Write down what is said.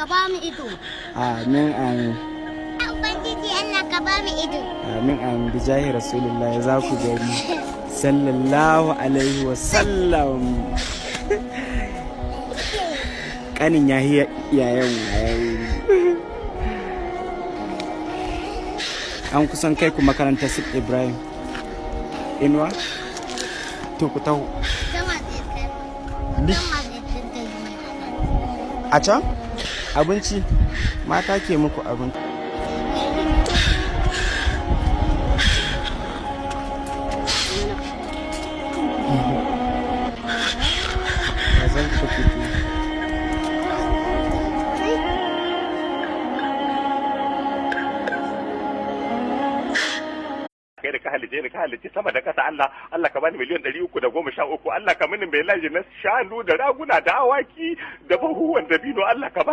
ka ba mu ido. Amin, amin. Ya Ubangiji Allah, ka ba mu ido. Amin, amin. Bijahi Rasulullahi, za ku gani, sallallahu alaihi wasallam. Kanin ya yi yayan wayo. An kusan kai ku makarantar Sif Ibrahim Inuwa. To, ku taho. Sama zai kai mu. Sama zai dinga yi mana. A can abinci, mata ke muku abinci. Ya zan ku fito. Kai da ka halice ni, ka halice sama da kasa, Allah, Allah, ka bani 313,000,000. Allah, ka mini mai laji na shanu da raguna da awaki da bahuwan dabino. Allah, ka bani.